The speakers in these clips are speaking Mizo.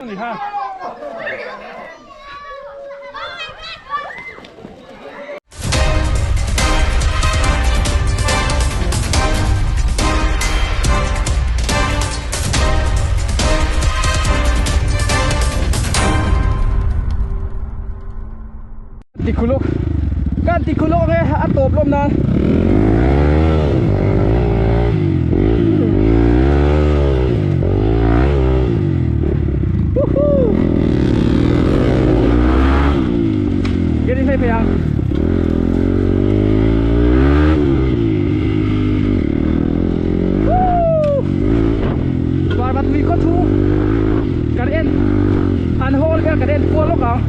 Tikhuluk kan tikhuluk ang e a tawp lawm nan. Woohoo! Get in phei ang. Woo! Parvatui khaw chhung kan en an hall vel kan en kual lawk ang.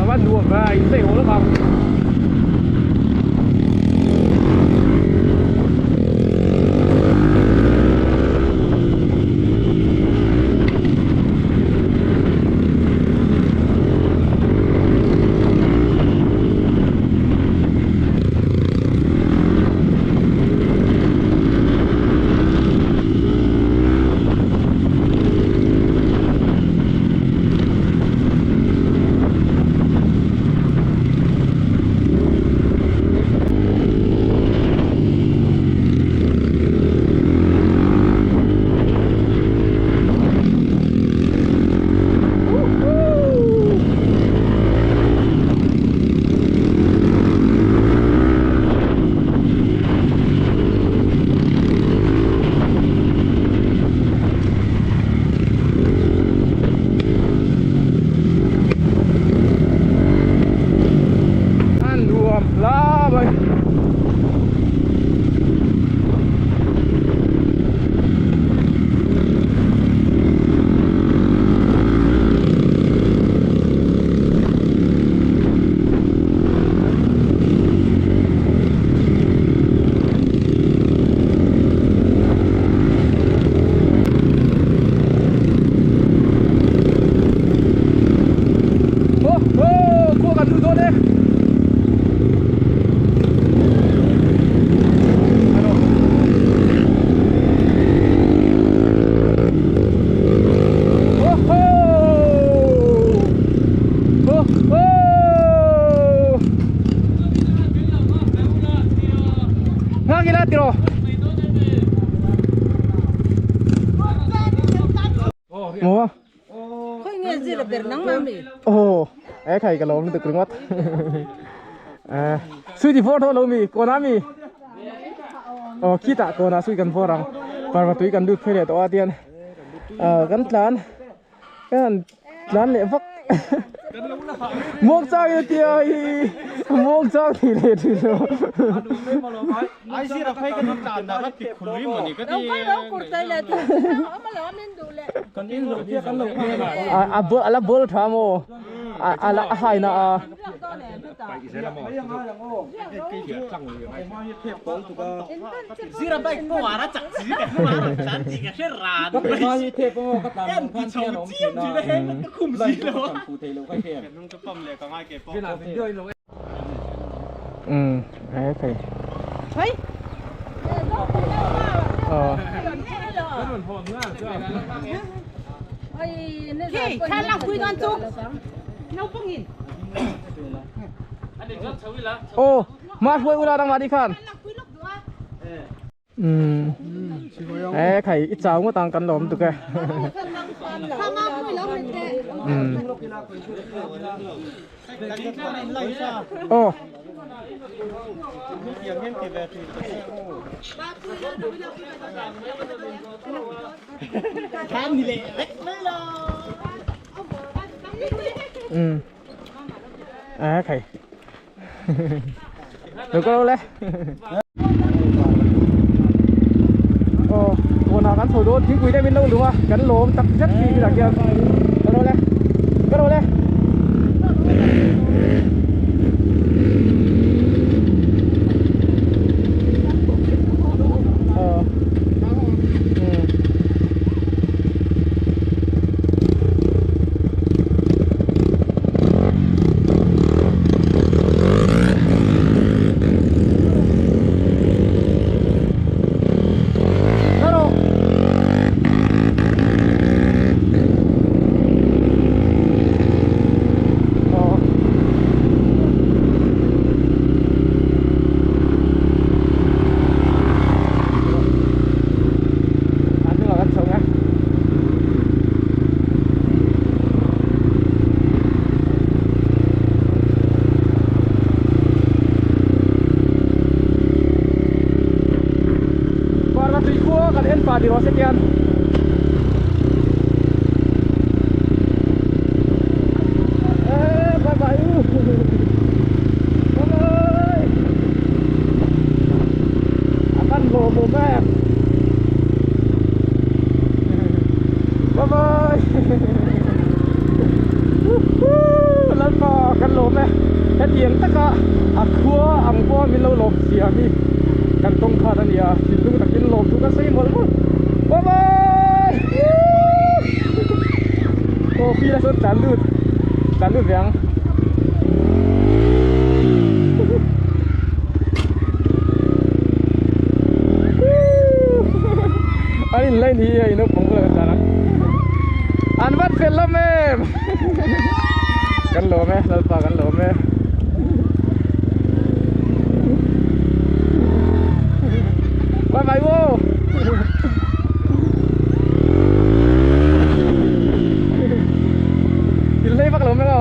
A va nuam va in chei haw lawk ang. An nuam hla mai. Ho ho khua kan duh dawn e. Ho ho ho ho. Ngak ila tiro. Maw? Khoi nge zir ber nang ma mi? Oh, e khai ka lom tuk ringawt. Eh, sui ti vor tho lo mi, kona mi. Oh, khitah kona sui kan vor ang. Parva tui kan lut phei leh tawh a tian. Ah, kan tlan. Kan tlan leh vak. Muang chang in tia hi. Muang chang thi leh thi lo. Ai sir a phei kan tlan na ka ti khului mani ka ti. Lo kur tai le ti. Ama lo min du le. Kan in lo tia kan lo A a bol ala bol tha mo. A ala a hai na a. Zira bike po ara chak chi ka ara chan chi ka she ran. Ka pe hi the po ka tlan khan khian awm thin a Ka khum si lo. Kan fu thei lo kha khian. Ka pam le ka ngai ke po. E khai. Hey. Ờ. Khi, kha lang pui don chu. Nau pung in. Ô. Ma hruai ula nangmah nih khan. Umm e khai i chau ngawt ang kan lawm tuk e. Umm aw. Umm e khai. Được đâu le. Ờ, còn là gắn thổi đốt chứ quý đây bên đâu đúng không? Gắn lốm tắc rất gì là kia. Cái đâu le. Cái đâu le. Ờ. Ừ. Hello. Ờ. Anh là anh sống á. Parva tui khua kan en pah ti rawh se tian. Ê, bye bye u. Bye bye. A kan lawm awm em. Bye bye. Lalpa kan lawm e. Hetiang taka a khua ang pawh min lo lawm thiam hi kan tawng khat a nia. Thinlung takin lawm chu ka sawi mawlh mawlh. Bye bye. Coffee la sawn tlan lut tlan lut ve ang. An in line hi a inawpang bulah kan tlan ang. An vat fel lam em. Kan lawm e Lalpa kan lawm e. Bye bye wo. In hlei vak lo mai lo.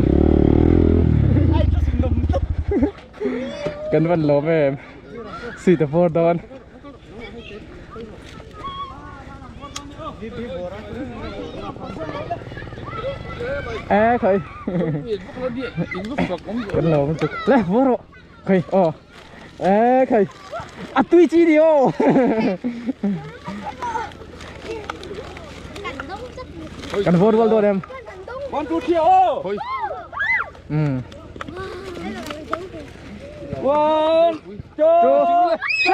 Kan van lawm em. Sweet a bawr dawn. Ê khởi. Kan lawm tuk. Le bawr rawh. Khoi aw. Ê khoi. A tui chi đi ô. Kan bawr rual dawn em. One two three ô. Ừ. One two Two, three.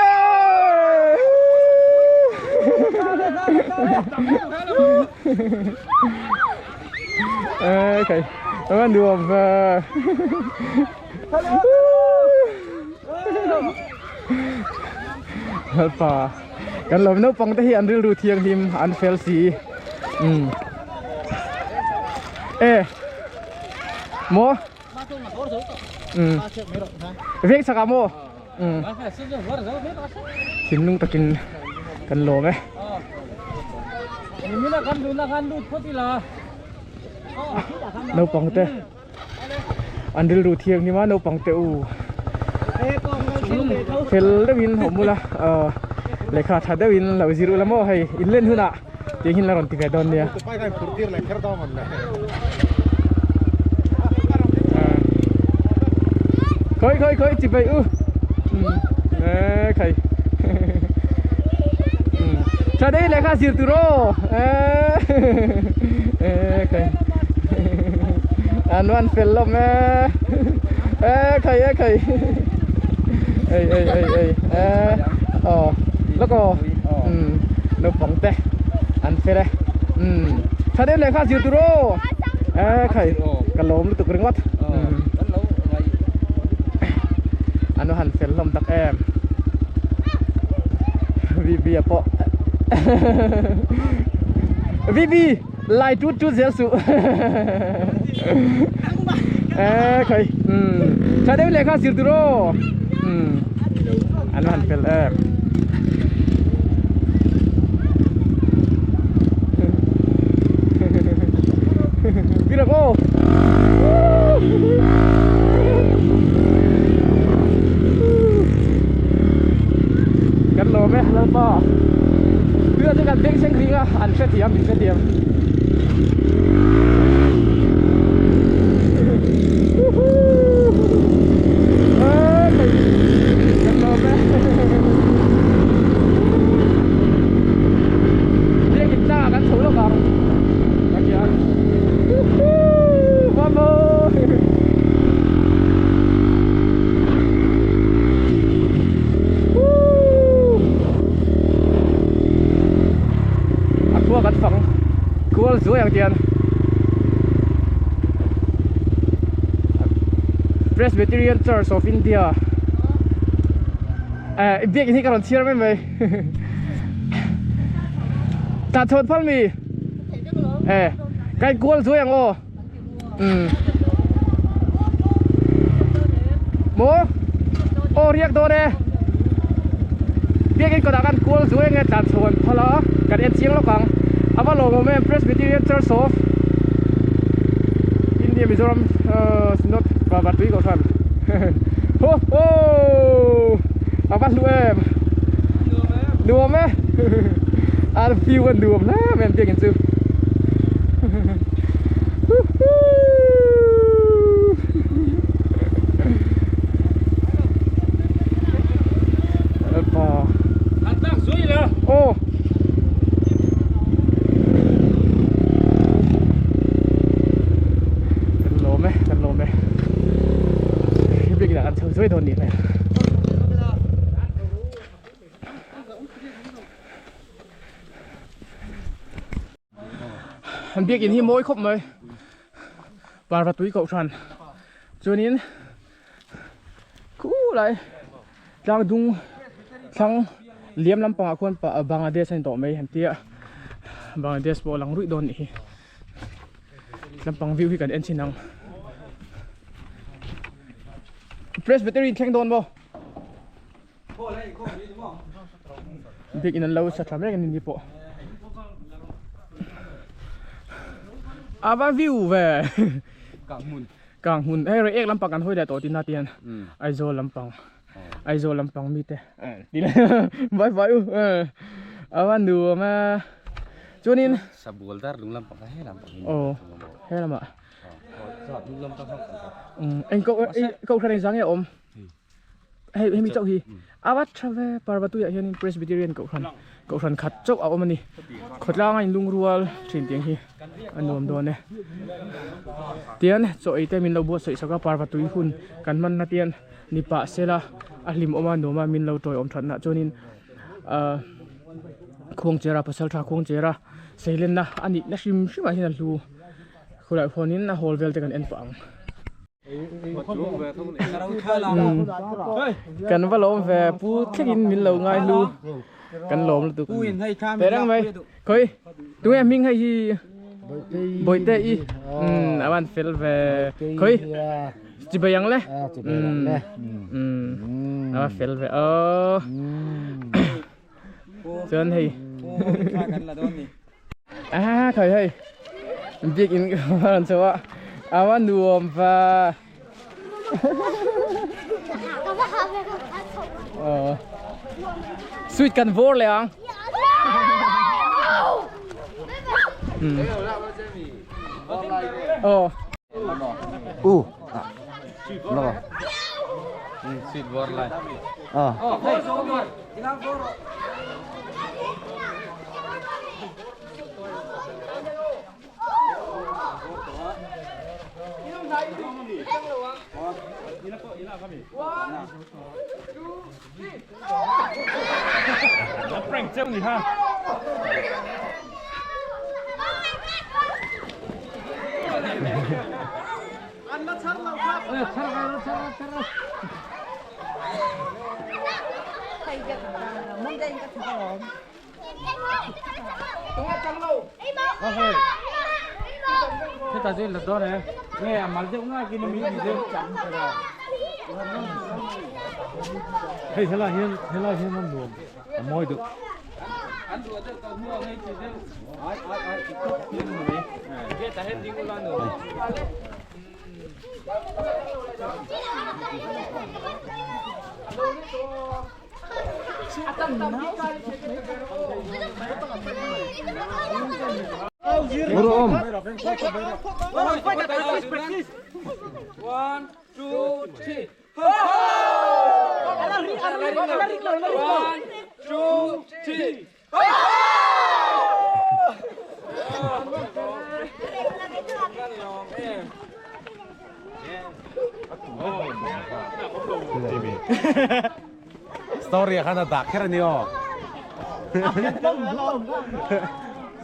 Ê khoi. Nó ăn được về. Lalpa kan lo naupang te hi an rilru thianghlim an fel si e maw veng chak ah maw thinlung takin kan lawm e. Naupang te. An rilru thianghlim a naupang te u fel deuhin a awm ula aw lehkha tha deuhin lo zir ula maw hei in len hunah tih hi la rawn ti ve dawn nia. Khawi khawi khawi chi peih u e khai tha deuhin lehkha zir tur aw e e khai. An van fel lawm e e khai e khai ei ei ei ei e aw lawk aw umm naupang te an fel e umm tha deuh lehkha zir tur aw e khai ka lawm lutuk ringawt umm an han fel hlawm tak em VB a pawh VB. Lai tut tut zel suh. Ê khơi. Ừ. Tha deuh lehkha zir tur aw. Ừ. An va han fel em. Birak aw. Kan lawm e Lalpa. Tuna chu kan beng thleng ring a an hrethiam min hrethiam. A khua kan fang kual zuai ang tian Presbyterian Church of India eh biak in hi ka rawn chhiar mai mai tah chhuat phal mi eh kai kual zuai ang aw um maw aw riak dawn e biak in kawtah khan kual zuai ang e tlan chho an phal a kan en chiang lawk ang a va lawmawm em Presbyterian Church of India Mizoram Synod Vavatui Kohhran ho ho a va hlu em nuam e a view a nuam hle mai an biak in chu. Ô Kan lawm e, kan lawm e. Bik lah kan chho zuai dawn nih hmel. An biakin hi mawi khawp mai. Parva tui kohhran chuanin khulai tlang dung thlang liam lampangah khuan Bangladesh a ni tawh mai an tia Bangladesh pawh a lang ruih dawn nih hi lampang view hi kan en chhin ang Presbyterian thleng dawn maw Biakin an lo sa tha mek a ni ni pawh a va view ve kang hmun hei rei ek lampang kan hawi leh tawh tina tian Aizawl lampang Aizawl lampang mite vai vai u a va nuam a chuanin Sabual dar lung lampang kha he lampang hi aw he lamah eng ko kohhran engzah nge a awm. hei hemi chauh hi a va tha ve parvatuiah hianin presbyterian kohhran kohhran khat chauh a awm a ni khawtlanga in lungrual thin tiang hi a nuam dawn e tian chaw ei te min lo buatsaih sak a parvatui hun kan hman na tian ni pah sela a hlim awm a nuam a min lo tawiawm that nah chuanin ahh khuangchera pasal tha khuangchera seilenna a nih na hrim hrim ah hian a hlu khulai huanin a hall vel te kan en pah ang. Kan va lawm ve pu thlengin min lo ngai hlu kan lawm lutuk teh reng mai khawi tunge hming hei hi bawihte i a van fel ve khawi chibai ang le a va fel ve aw chuan hei a khawi hei biak in ka rawn chho a a va nuam va sweet kan vawr leh ang oh u no sweet vawr lai ah Hei helai hian helai hian a nuam a mawi duh. Buru om. Story ah khan a dah kher a ni aw.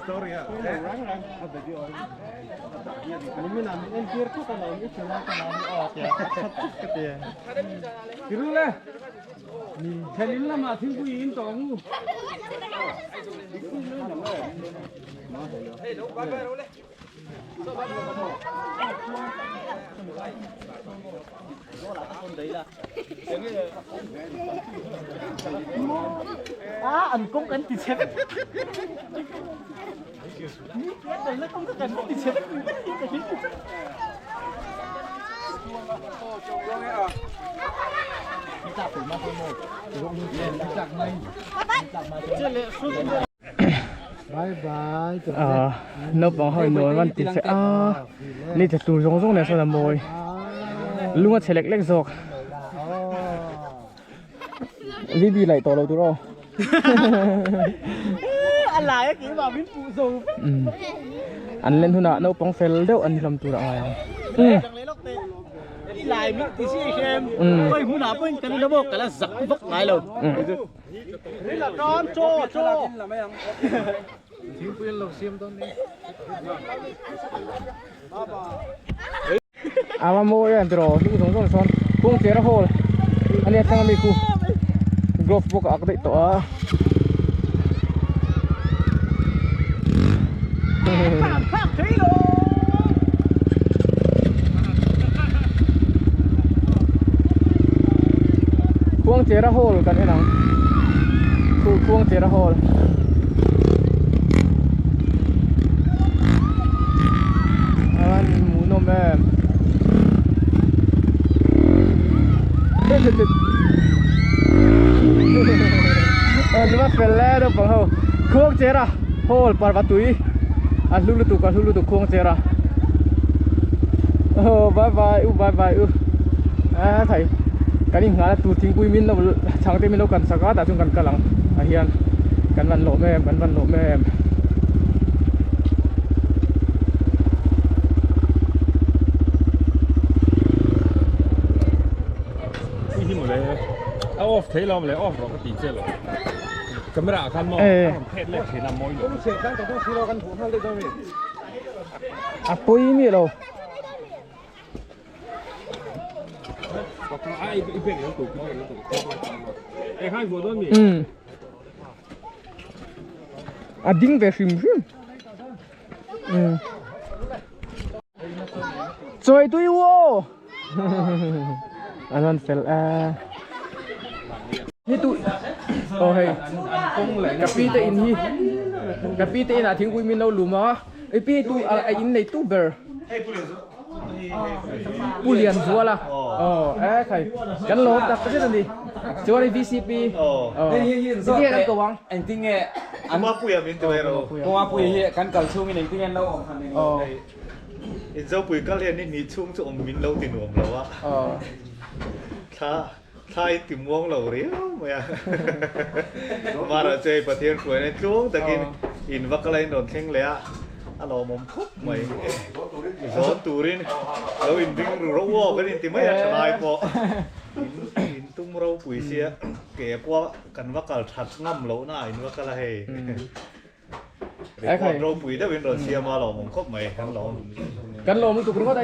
Story ah. Naupang ho in nuam an ti che a ni tla tur zawng zawng nen sawn a mawi lung a chhe lek lek zawk VB laih tawh lo tur aw an len hunah naupang fel deuh an ni hlawm tur a ngai ang. A va mawi em tiraw hlung zawng zawng sawn kawng chera hall a nia thleng ami khu glove pawh ka ak daih tawh a khuang chera hall kan en ang khu khuang chera hall a hmuhnawm em an va fel e naupang ho khuang chera hall parva tui a hlu lutuk a hlu lutuk khuang chera oh bye bye u bye bye u a thei kan inghah na tur thingpui min lo chhang te min lo kan sak a tah chuan kan kal ang ah hian kan van lawm em kan van lawm em. Hi mawle a off thei lo mawle off rawh ka ti che lo camera ah khan maw a rawn phet leh thin a mawi lo a pawi mi lo a ding ve hrim hrim chawi tui u aw an rawn fel a hi tu aw hei ka pi te in hi ka pi te inah thingpui min lo lum a i pi tu a in nei tu ber Pu Lian Zuala aw e khai kan lawm tak zet a ni chuan i VCP aw engtin nge kan ko ang engtin nge an Pumapuia min ti mai ro Pumapuia hi kan kal chhungin engtin nge an lo awm han eng lo In Zopui kal hian ni hnih chhung chu awm min lo ti nuam lo a thla thla in ti muang lo riau mai a Mara chu hei Pathian hruaina tluang takin in va kal a in rawn thleng leh a a lawmawm khawp mai zawn turin lo in ring ru ro aw kan inti mai a thalai pawh in tum ropui sia ke pawh kan va kal that ngam lohna ah in va kal a hei. Record ropui deuhin rawn siam a lawmawm khawp mai kan lawm. Kan lawm lutuk ringawt a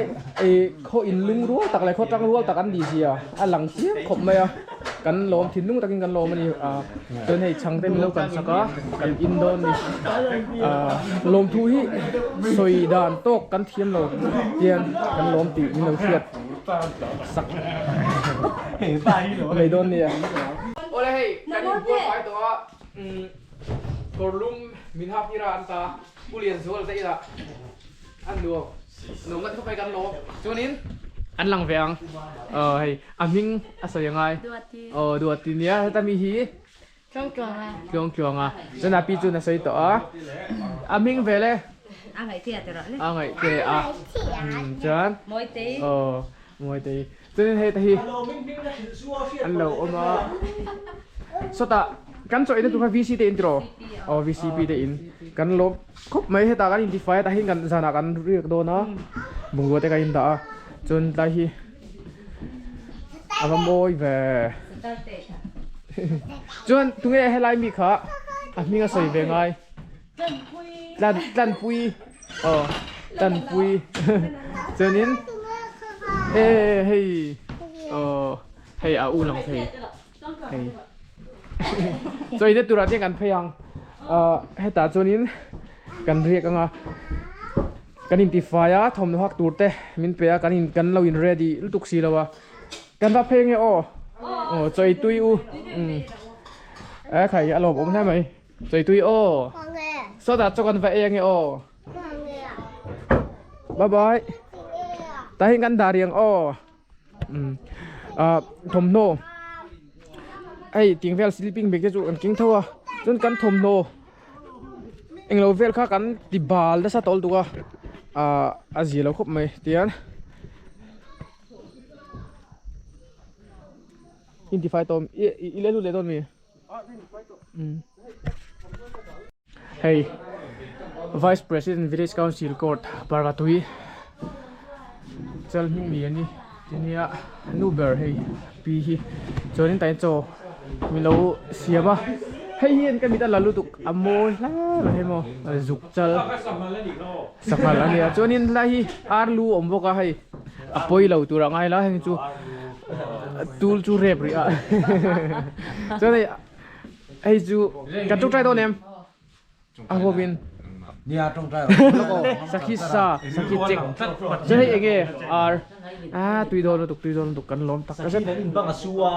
i khaw in lung rual tak leh khaw tang rual tak an ni zia a lang chiang khawp mai a kan lawm thinlung takin kan lawm a ni a chuan hei chhang te min lo kan sak a kan in dawn a ni a lawmthu hi sawi dan tawk kan thiam lo hian kan lawm tih min lo hriat sak. Mai dawn nia. Awle hei kan inbual fai tawh a kawr lum min hak ira an ta Pu Lianzuala te inah an nuam nuam ngat khawp mai kan lawm chuanin an lang ve ang aw hei a hming a sawi angai aw Duati nia heta mi hi Tluangtluanga. Tluangtluanga. Chuan a pi chu na sawi tawh a. A hming vel e. A ngaihte a ti rawh le. A ngaihte a. Chuan. Mawitei. Aw Mawitei. Chuanin hei te hi an lo awm a. Sawtah kan chaw eina tur kha VC te in tiraw? Aw VCP te in. Kan lawm khawp mai hetah kan intifai a tah hian kan zanah kan riak dawn a. Bungrua te kan indah a. Chuan tlai hi A va mawi ve. Chuan tunge helai mi kha a hming a sawi ve ngai. Tlan tlanpui. Aw tlanpui. Chuanin e hei aw hei a u lang thei. Hei. Chawi na turah te kan phei ang. Hetah chuanin kan riak anga kan intifai a thawmhnaw hak tur te min pe a kan in kan lo in ready lutuk si lo a kan va phei ange aw aw chawi tui u e khai a lawm awm hle mai chawi tui aw sawtah chaw kan va ei ange aw bye bye tah hian kan dah rih ang aw. Thawmhnaw hei ting vel sleeping bag te chu kan keng tho a chuan kan thawmhnaw englo vel kha kan ti bal nasa tawh lutuk a ahh a zia lo khawp mai tihian intifai tawh i let lut leh dawn mi. Hei Vice President Village Council Court Parvatui chal hming ni ani tinia nu ber hei pi hi chuanin tain chaw min lo siam a hei hian ka mit a la lutuk a mawi hle mai hei maw zuk chal sanghal a nia chuanin helai hi ar lu a awm bawk a hei a pawi lo tur a ngai la heng chu tul chu rep rih a chuan hei hei chu kan tawngtai dawn em a huapin nia tawngtai sakhi sa sakhi chek chuan hei enge ar a tui dawn lutuk tui dawn lutuk kan lawm tak sakhi in bang a su a.